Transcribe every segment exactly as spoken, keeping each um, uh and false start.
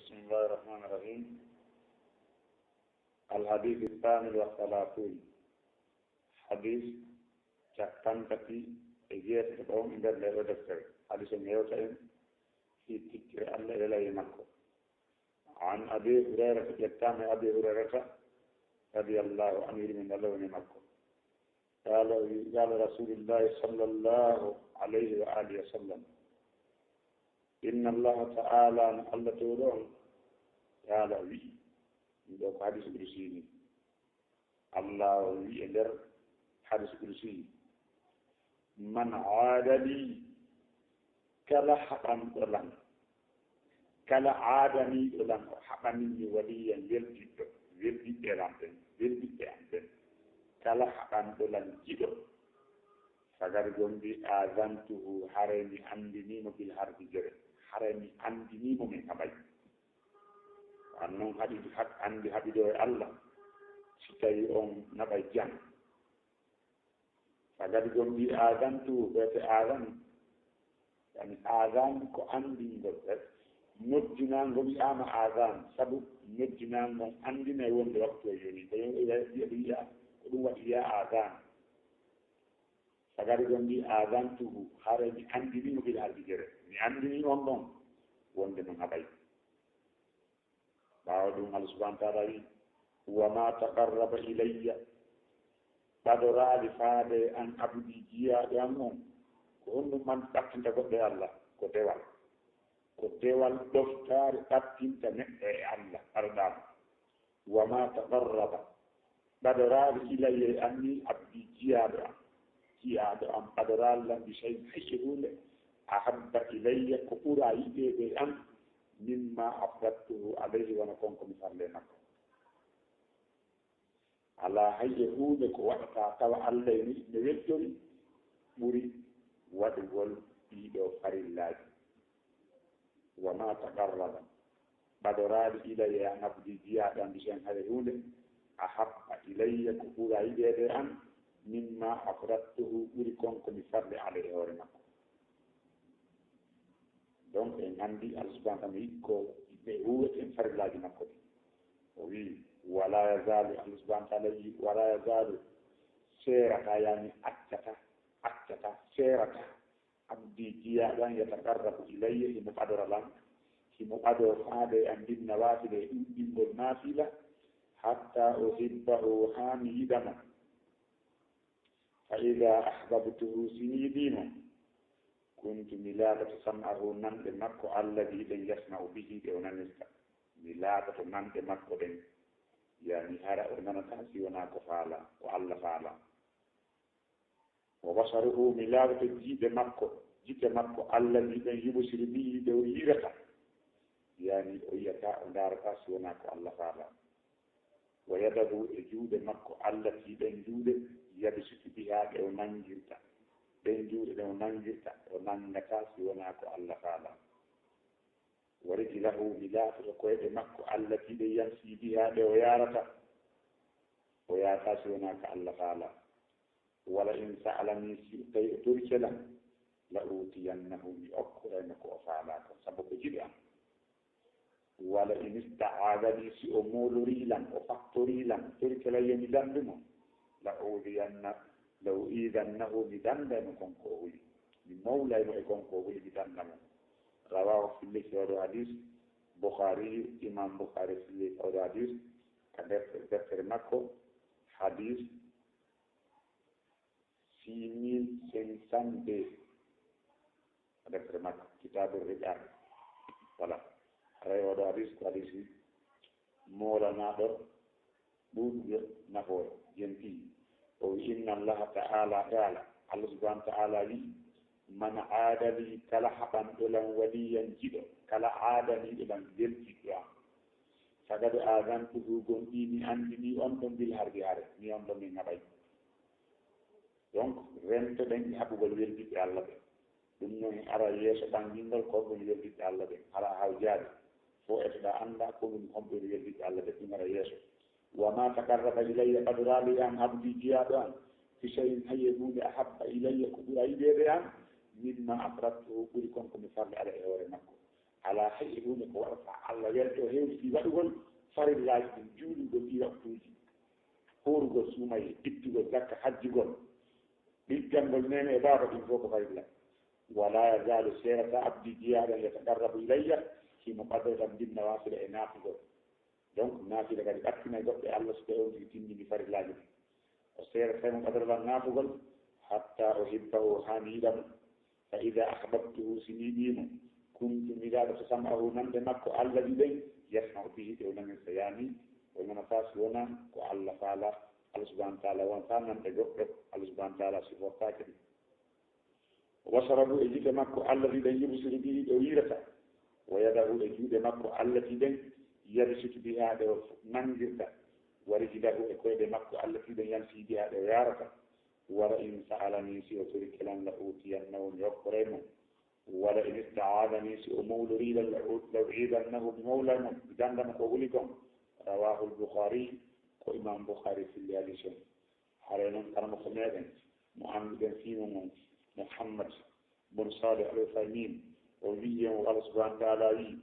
بسم الله الرحمن الرحيم. الحديث الثامن والثلاثون. Hadis cappanɗe tati e jeetati ɗo e nder nde ɗo deftere. Hadis on hewta en fii tikkere Allah e lelaye makko. عن أبي هريرة, ƴettaama e Abi Hurayrata radiyallahu anhu, yurmeende Allah woni e makko. قال, قال رسول الله صلى الله عليه وآله وسلم: إن الله تعالى, no Allah towɗo on, قال, wi'i, ɗum ɗo ko hadis qudsi ni. Allah o wi'i e nder hadis qudsi: من عادى لي, kala haɓanɗo lan, kala aadaniiɗo lan, o haɓanii mi, وليا, weldiɗɗo, weldiɓɓe lan ɓen, weldiɓɓe an ɓen, kala haɓanɗo lan giɗo, فقد, gomɗii, آذنته, haray mi anndinii mo بالحرب, gere, haray mi anndinii mo min haɓay. An non haɗi, haɗ-, anndi haɓidoo e Allah, si tawii on naɓay jam. فقد, gomɗii, آذنته, ɓe te aazan, yani aazan ko anndingol, eh, noddinaango wi'aama aazan, sabu noddinaango on anndinay wonde waktu o yoni. Ko yo-, yo-, yo-, wi'a, ko ɗum waɗi wi'a aazan. فقد, gomɗii, آذنته, haray mi anndinii mo بالحرب, gere. Mi anndinii on ɗon wonde min haɓay. Ɓaawo ɗum, Allah subhanahu wa ta'ala wi'i: وما تقرب إلي, ɓadoraali faade e an, abdi, jiyaaɗo an on, ko honɗum man ɓattinta goɗɗo e Allah? Ko dewal. Ko dewal ɗoftaare ɓattinta neɗɗo e Allah, ɓadoɗaa mo. وما تقرب, ɓadoraali, إلي, e an ni, abdi, jiyaaɗo an, jiyaaɗo an, ɓadoraali lan, بشيء, hay e huunde, أحب إلي, ko ɓura yiɗeede e an, مما افترضته عليه, wano kon ko mi farli e makko. Alaa hay e huunde ko waɗata tawa Allah e ni, ne weltori ɓuri waɗugol ɗii ɗoo farillaaji. وما تقرب, ɓadoraali, إلي, e an abdi, jiyaaɗo an, بشيء, hay e huunde, أحب إلي, ko ɓura yiɗeede e an, مما افترضته, ɓuri kon ko mi farli عليه, e hoore makko. Donc, en anndi Allah subhanahu wa ta'ala yiɗi ko ɓe huuweten farillaaji makko ɗin. O wi'i: ولا يزال, Allah subhanahu wa ta'ala wi'i, ولا يزال, seerataa, yani accataa, accataa, seerataa, abdi, jiyaaɗo an, يتقرب إلي, himo ɓadora lan, himo ɓadoo faade e an, بالنوافل, e ɗuɗɗingol naafila, حتى أحبه, haa mi yiɗa mo. فإذا أحببته, si mi yiɗii mo, كنت, mi laatoto, سمعه, nanɗe makko, الذي, ɗen, يسمع به, ɗe o nanirta. Mi laatoto nanɗe makko ɗen, yani hara o nanataa si wonaa ko faalaa, ko Allah faalaa. وبصره, mi laatoto jiiɗe makko, gite makko, الذي, ɗen, يبصر به, ɗe o yi'irata, yani o yi'ataa, o ndaarataa si wonaa ko Allah faalaa. ويده, e juuɗe makko, التي, ɗen juuɗe, يبسط بها, ɗe o nanngirta, ɗen juuɗe ɗe o nanngirta, o nanngataa si wonaa ko Allah faalaa. ورجله, mi laatoto koyɗe makko, التي, ɗe, يمشي بها, ɗe o yaarata, o yaataa si wonaa ko Allah faalaa. ولئن سألني, si tawi o torike lan, لأوتينه, mi okkoray mo ko o faalaa kon, sabu ko jiɗo an. ولئن استعاذني, si o moolorii lan, o fattorii lan, torike lan yo mi danndu mo, لأعوذن, لأعيذنه, mi dannday mo kon ko o huli. Mi mawlay mo e kon ko o huli, mi dannda mo. رواه, fillike oo ɗoo hadis, Bukhari, Imam Bukhari fillike oo ɗoo hadis, ka deftere, deftere makko, hadis six mille cinq cent deux. Deftere makko, Kitaabu Riqaaq. Voilà. Haray oo ɗoo hadis ko hadisi moolanaaɗo ɗuuɗuɗo nafoore, jenti. O wi'i: إن الله تعالى قال, Allah subhanahu wa ta'ala wi'i: من عادى لي, kala haɓanɗo lan, وليا, giɗo, kala aadaniiɗo lan, weldiɗɗo an, فقد آذنته, gomɗii mi anndinii on ɗon, بالحرب, hare, mi on ɗon min haɓay. Donc, rentoɗen e haɓugol weldiɓɓe Allah ɓen. Ɗum non e ara yeeso ɓanngingol ko honɓe woni weldiɓɓe Allah ɓen. Hara a hawjaali, fo etoɗaa anndaa ko honɗum, honɓe woni weldiɓɓe Allah ɓen, ɗum ara yeeso. وما تقرب إلي, ɓadoraali e an abdi, jiyaaɗo an, بشيء, hay e huunde, أحب إلي, ko ɓura yiɗeede e an, مما افترضته, ɓuri kon ko mi farli عليه, e hoore makko. Alaa hay e huunde ko waɗata Allah welto heewti fii waɗugol farillaaji ɗin, juulugol ɗii waqtuuji, hoorugol, suumayee, ittugol zakka, hajjugol, ɗiggangol neene e baaba, ɗin fof ko farilla. Walaa yazaalu, seerataa, abdii, jiyaaɗo am, yataqarrabu ilayya, himo ɓadoro lan bin nawaafila e naafugol. Donc, naafila kadi ɓattinay goɗɗo e Allah so tawii on tigi tinndini farillaaji ɗin. O seerataa himo ɓadoro lan naafugol, hatta uhibbahu, haa mi yiɗa mo. Fa idaa ahbabtuhu, si mi yiɗii mo, kuntu, mi laaɗoto, sam'ahu, nanɗe makko, alladii, ɗen, yasma'u bihi, ɗe o nanirta, yaani o nanataa si wonaa ko Allah faalaa. Allah subhaanahu wa ta'aalaa wonataa nanɗe goɗɗo, Allah subhaanahu wa ta'aalaa sifortaake ɗum. Wa basarahu, e gite makko, alladii, ɗen, yubsiru bihi, ɗe o yi'irta. Wa yadahu, e juuɗe makko, allatii, ɗen, yabtishu bihaa, ɗe o nangirta. Wa rijlahu, e koyɗe makko, allatii, ɗen, yamshii bihaa, ɗe o yaarata. Wala in sa'alanii, si o torike lan, la u'tiyannahu, mi okkoray mo. Wala in ista'aazanii, si o mawlorii lan, la u-, la u'iizannahu, mi mawlay mo, mi dannda mo ko o huli kon. Rawaahul Bukhaarii, ko Imaam Bukhaarii filli hadiis on. Haray non karamoko meɗen, mo annduɗen fii mun on, Muhammad bun Saalih Al Uthaymiin, o wi'i en, o Allah subhaanahu wa ta'aalaa wi'i,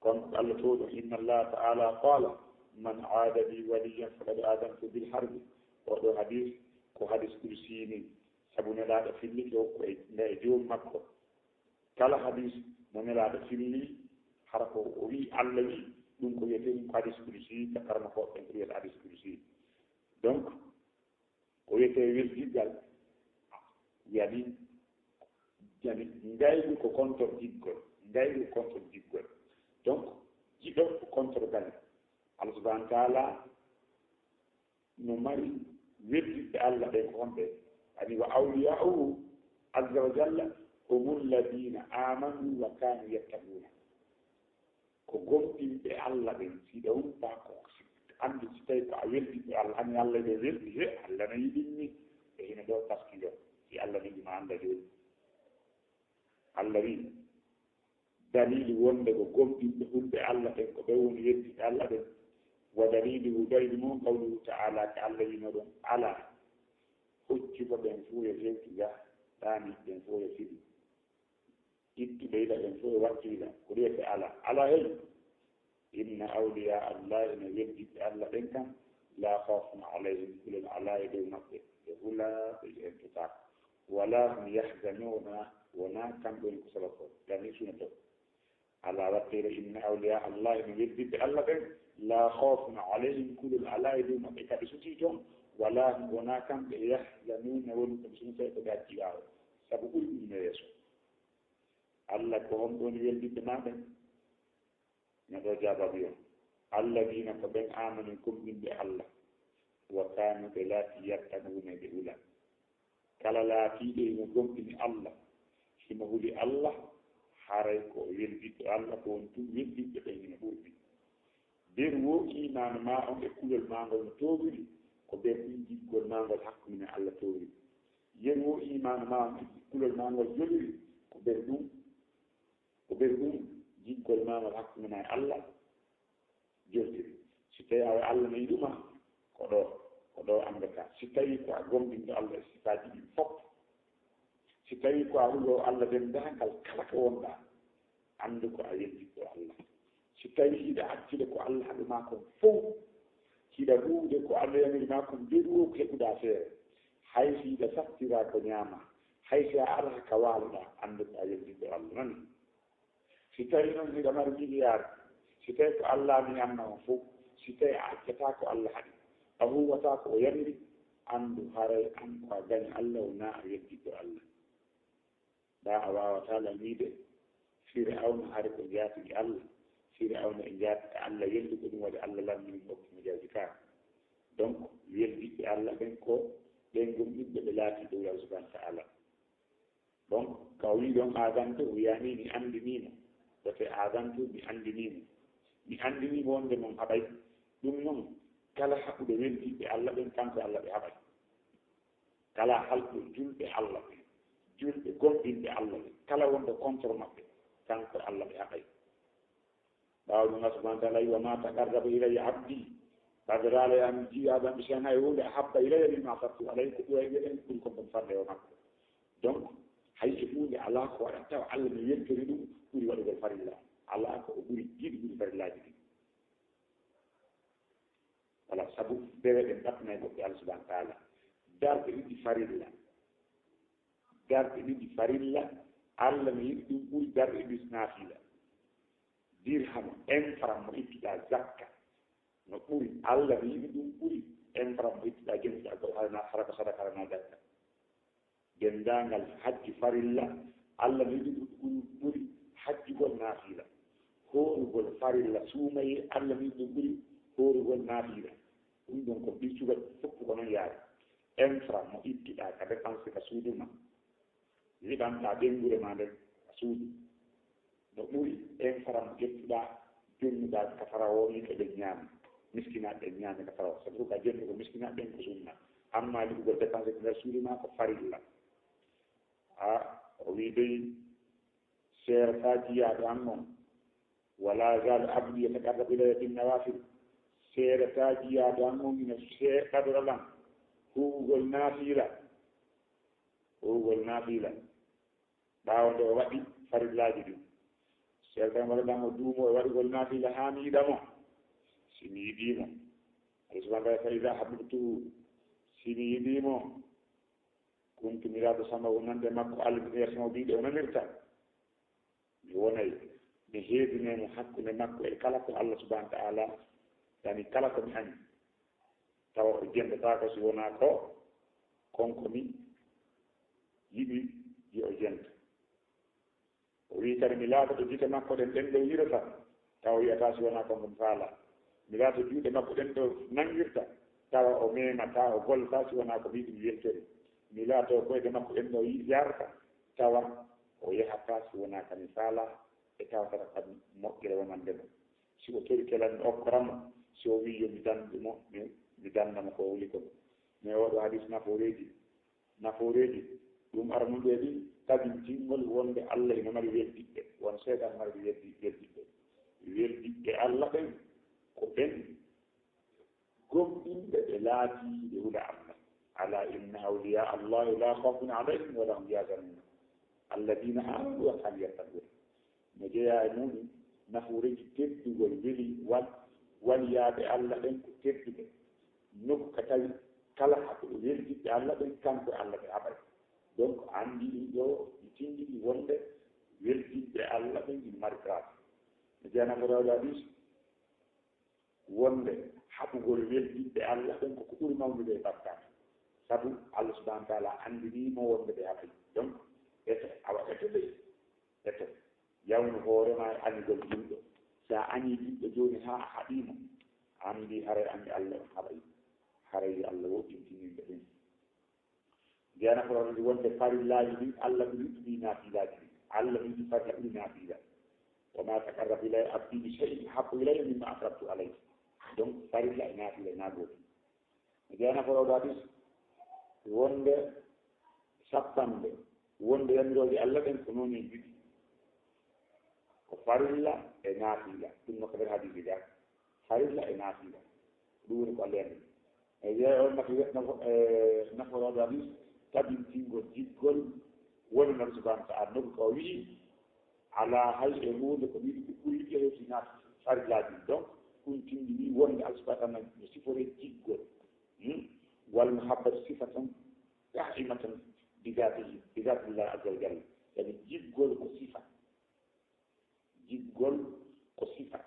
kon ko Allah towɗo, inna Allaha ta'aalaa qaala, man aada lii waliyyan faqad aadantuhu bil harbi. Oo ɗoo hadiis ko hadiis qudusii ni, sabu Nelaaɗo fillike o ko e, nde e Joomi makko. Kala hadiis mo Nelaaɗo filli, hara ko o wi'i Allah wi'i, ɗum ko wi'etee ɗum ko hadiis qudusii, ka karamokooɓe ɓen ko wi'etee hadiis qudusii. Donc, ko wiyetee weldigal, yani, yani, ngaygu ko contre giggol, ngaygu ko contre giggol. Donc, giɗo ko contre gaño. Allah subhaanahu wa ta'aalaa no mari weldiɓɓe Allah ɓen ko honɓe? Ani, wa awliyaa'uhu azza wa jalla humu lladiina aamanu wa kaanu yattaquuna. Ko gomɗinɓe Allah ɓen, si ɓe humpaa ko, anndi si tawii ko a weldiɗo Allah, ani Allah ɓe weldi, he, Allah na yiɗimmi, ɓe hino ɗoo taskindoo, si Allah na yiɗi ma annda jooni. Allah wi'i, daliilu wonde ko gomɗinɓe hulɓe Allah ɓen, ko ɓe woni weldiɓe Allah ɓen. Wa daliiluhu, daliilu mun, qawluhu ta'aalaa, ko Allah wi'no ɗon, alaa, hoccuɓe ɓen fow yo hewtu ga, ɗaaniiɓe ɓen fow yo filu. Ittuɓe ila ɓen fow e wattu ila, ko ɗum wiyetee alaa. Alaa hey! Inna awliyaa Allaahi, no weldiɓɓe Allah ɓen kan, laa khawfun alayhim, kulol alaa e dow maɓɓe, ɓe hulaa, ɓe entotaako. Walaa hum yahzanuuna, wonaa kamɓe woni ko sabakoo, yani sunoto. Alaa watteyre, inna awliyaa Allaahi, no weldiɓɓe Allah ɓen, laa khawfun alayhim, kulol alaa e dow maɓɓe, ka ɓe sutii ton, walaa hum, wonaa kamɓe, yahzanuuna, woni ko ɓe sunotoo ko ɓe acci ɓaawo, sabu ɓuri ɗum no yeeso. Allah ko honɓe woni weldiɓɓe maa ɓen? Neɗɗo jaabaɓe on, alladiina ko ɓen aamanu gomɗinɓe Allah, wa kaanu ɓe laatii yattaquuna ɓe hula. Kala laatiiɗo himo gomɗini Allah, himo huli Allah, haray ko o weldiɗɗo Allah, ko on tun weldiɓɓe ɓen hino ɓurɗi. Nder wo iimaanu maa on e kulol maa ngol no toowiri, ko nder ɗun giggol maa ngol hakkunde e Allah toowiri. Nder wo iimaanu maa on e kulol maa ngol joliri, ko nder ɗun Ko ɓuri ɗun giggol maa ngol hakkunde maa e Allah joltiri. Si tawii awa Allah no yiɗu maa, ko ɗoo, ko ɗoo anndataa. Si tawii ko a gomɗinɗo Allah e sifaaji ɗin fof, si tawii ko a huloowo Allah denndaangal kala ko wonɗaa, anndu ko a weldiɗɗo Allah. Si tawii hiɗa accude ko Allah haɗu maa kon fof, hiɗa huuwude ko Allah yamiri maa kon, ɓe ɗun ko heɓuɗaa feere. Hay si hiɗa sattiraa ko ñaamaa, hay si a alaa ka waaloɗaa, anndu ko a weldiɗɗo Allah. Nani? Si tawii non hiɗa mari miliyaar, si tawii ko Allah mi anna on fof, si tawii a accataa ko Allah haɗi, a huuwataa ko o yamiri, anndu haray an ko a gaño Allah, wonaa a weldiɗɗo Allah. Ɗaa a waawataa lan wiide, Fir'awna hari ko jaatigi Allah, Fir'awna e jaatigi Allah weldi, ko ɗum waɗi Allah lanni mo, okki mo jaaji kaa. Donc, weldiɓɓe Allah ɓen ko ɓen gomɗinɓe ɓe laatii ɗo Allah subhanahu wa ta'ala. Donc, ka o wii ɗon aadantu, o wiyaani mi anndinii mo. Wate aadantu, mi anndinii mo. Mi anndinii mo wonde mon haɓay. Ɗum non, kala haɓuɗo weldiɓɓe Allah ɓen, kanko Allah ɓe haɓay. Kala halɓo julɓe Allah ɓen, julɓe gomɗinɓe Allah ɓen, kala wonɗo contre maɓɓe, kanko Allah ɓe haɓay. Ɓaawo ɗum, Allah subhanahu wa ta'ala wi'i, "Wa ma taqarraba ilayya abdi." Ɓadorale am, jiyaaɓe am, shay'an, hay huunde, ahabba ilayya mimma aftartu alayhi, ko ɓuri, ɓuri kon kon farle o makko. Donc, hay e huunde alaa ko waɗata tawa Allah mi weltori ɗum ɓuri waɗugol farilla. Alaa ko o ɓuri, jiiɗi ɓuri farillaaji ɗin. Wala sabu dewe ɗen ɗaɓɓinay goɗɗe Allah subhanahu wa taala. Darɗe ɗiɗi farilla. Darɗe ɗiɗi farilla, Allah no yiɗi ɗum ɓuri darɗe ɗiɗi naafila. Dirham, infra mo ittuɗaa zakka, no ɓuri, Allah no yiɗi ɗum ɓuri infra mo ittuɗaa, jenti ɗaa ko hara na, hara ko sadaka, hara na zakka. Denndaangal hajju farilla, Allah no yiɗi ɗum ɓuri, ɓuri hajjugol naafila. Hoorugol farilla, suumayee, Allah no yiɗi ɗum ɓuri hoorugol naafila. Ɗum ɗon ko ɓiccugol fof ko non yaari. Infra mo ittuɗaa ka dépense ka suudu ma. Liɓanɗaa ɓeynguure ma nden ka suudu. No ɓuri infra mo ƴettuɗaa, jonnuɗaa ka farawo, yimɓe ɓen ñaami, miskinaaɓe ɓen ñaami ka farawo. Sabu ka jonnugol miskinaaɓe ɓen ko sunna. Amma liɓugol dépense ko nder suudu ma ko farilla. A, o wi'i dey, seeɗa taa jiyaaɗo an on. Wala zalu abdi yataqarrabu ilayya bin nawafil. Seeɗa taa jiyaaɗo an on ina seeɗa ɗaɗoral an. Huuwugol naafila. Huuwugol naafila. Ɓaawo nde o waɗi farillaaji ɗin. Seeɗa tan waɗa ɗan o duumo e waɗugol naafila haa mi yiɗa mo. Si mi yiɗii mo. Allah subhanahu wa ta'ala, fa iza ahbabtuhu. Si mi yiɗii mo. Kuntu, mi laato sam'ahu, nande makko, alladhi yasma'u bihi, ɗe o nanirta. Mi wonay, mi heedinay mo hakkunde makko e kala ko Allah subhanahu wa ta'ala dani, kala ko mi añi. Tawa o jendataako si wonaa ko kon ko mi yiɗi yo o jendo. O wi'i kadi, mi laatoto gite makko ɗen, ɗen ɗo yi'irata, tawa o yi'ataa si wonaa kon ko mi faalaa. Mi laatoto juuɗe makko ɗen ɗo nanngirta, tawa o memataa, o gollataa si wonaa ko mi yiɗi mi weltori. Mi laatoto koyɗe makko ɗen ɗo yi-, yarata, tawa o yahataa si wonaa ka mi faalaa, e tawa kadi ka moƴƴere wonande mo. Si o tori kelal mi okkora mo, si o wi'i yo mi dandu mo, mi, mi danda mo ko o wuli kon. Mais oo ɗoo hadis nafooreeji, nafooreeji, ɗum aranunde ɗi tabintingol wonde Allah ina mari weldiɓɓe, won seyɗan mari weldi-, weldiɓɓe. Weldiɓɓe Allah ɓen ko ɓen gomɗinɓe ɓe laatiiɓe hula Allah. Ala inna awliya Allahi la khawfun alayhim wa la hum yahzanun. Alladina amanu wa kanu yattaqun. No jeyaa e muɗum nafooreeji teddugol weli wal-, waliyaaɓe Allah ɓen ko tedduɓe. Nokku ka tawi kala haɓuɗo weldiɓɓe Allah ɓen, kanko e Allah ɓe haɓay. Donc, anndi ɗum ɗo, mi tinndini wonde weldiɓɓe Allah ɓen ina mari place. No jeyaa nafooreeji hadis, wonde haɓugol weldiɓɓe Allah ɓen ko ko ɓuri mawnude e bakkaat. Sabu Allah subhanahu wa ta'ala anndinii mo wonde ɓe haɓay. Donc, eto, awa eto ley, eto. Yawnu hoore ma e añugol julɗo. Si a añii julɗo jooni haa a haɓii mo, a anndi haray anndi Allah on haɓay. Haray yo Allah woɗɗintin yimɓe ɓen. Jeyaa nafooreeji wonde farillaaji ɗin, Allah ɓuri ɗum naafilaaji ɗin. Allah ɓuri farilla ɓuri naafila. Wa ma taqarraba ilayya abdi bi shay'in ahabba ilayya mimma afradtu alayhi. Donc, farilla e naafila na gootum. Jeyaa nafooreeji hadis wonde sappande, wonde yamirooje Allah ɗen ko noon en yiɗi. Ko farilla e naafila. Ɗum no ko nder hadiisi ga. Farilla e naafila. Ɗum woni ko Allah yamiri. E jeyaa on nafo-, nafo-, e nafoorooɗo hadis, tabintingol jiggol woni non subhanahu wa ta'ala. No ko o wi'i, alaa hay e huunde ko mi yiɗi ko ɓuri ɗe hewti naaf-, farillaaji. Donc, ɗum tindini wonde Allah subhanahu wa ta'ala no siforee jiggol. Hmm? Wal muhabbatu sifatan qa'imatan bi dhatihi, bi dhatillahi azza wa jalla. Yani jiggol ko sifa. Jiggol ko sifa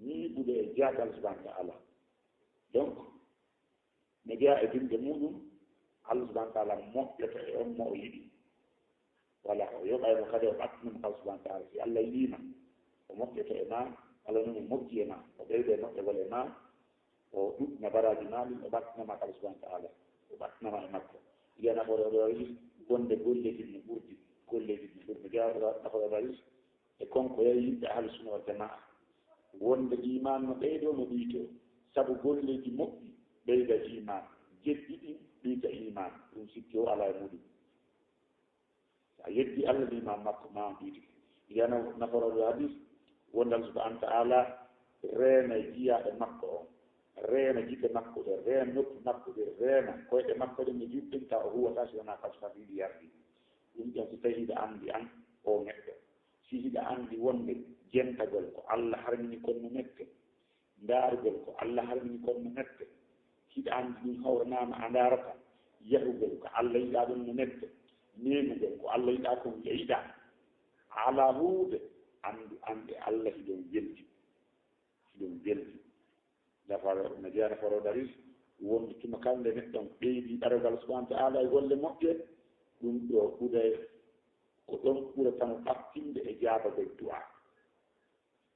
ñiiɓude e jaagal subhanahu wa ta'ala. Donc, no jeyaa e bimɗe muɗum, Allah subhanahu wa ta'ala moƴƴoto e on mo o yiɗi. Wala, o yoɓay mo kadi, o ɓattina mo kala subhanahu wa ta'ala. Si Allah yiɗii ma, o moƴƴoto e ma, Allah noon o moƴƴi e ma, o ɓeyda e moƴƴagol e ma, o ɗuɗɗina baraaji ma ɗin, o ɓattina ma kala subhanahu wa ta'ala, o ɓattina ma e makko. Jeyaa nafooreeji hadis wonde golleeji ɗin no ɓurdi, golleeji ɗin no ɓurdi. Jeyaa nafooreeji hadis e kon ko yahi yimɓe ahlu sunna wal jamaa. Wonde iman no ɓeydoo, no ɗuytoo. Sabu golleeji moƴƴi ɓeyda iman, jeɗɗi ɗin ɗuyta iman. Ɗum sikke o alaa e muɗum. Si a yeddi Allah, liimaan makko ma on ɗuytike. Jeyaa nafooreeji hadis, wonde Allah subhanahu wa ta'ala reena jiyaaɗo makko on, reena gite makko ɗe, reena noppi makko ɗe, reena koyɗe makko ɗen no juɗɗen, tawa o huwataa si wonaa ka subhanahu yiɗi yardi. Ɗum ɗon si tawii hiɗa anndi an o neɗɗo. Si hiɗa anndi wonde Jentagol ko Allah harmini kon no mette. Ndaargol ko Allah harmini kon no mette. Hiɗa anndi ɗum hawranaama a ndaarata. Yahugol ko Allah yiɗaa ɗum no mette. Neemugol ko Allah yiɗaa kon a yiɗaa. Alaa huunde anndu annde Allah hiɗon weldi. Hiɗon weldi. Nafaro, no jeyaa nafaro daris, wonde tuma kala nde neɗɗo on ɓeydi ɗarogal subhanahu wa ta'ala e golle moƴƴe, ɗum ɗo ɓuray, ko ɗon ɓuratano ɓattinde e jaabagol du'a.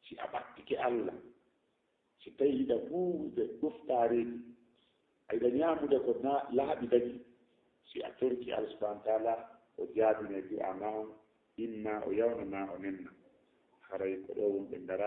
Si a ɓattike Allah, si tawi hiɗa huuwude ɗuftaareeji, a yiɗa ñaamude ko na-, laaɓi dagi, si a torike Allah subhanahu wa ta'ala, o jaabinay du'a ma on, imma o yawna ma o nenna. Haray ko ɗo wonɓe ndara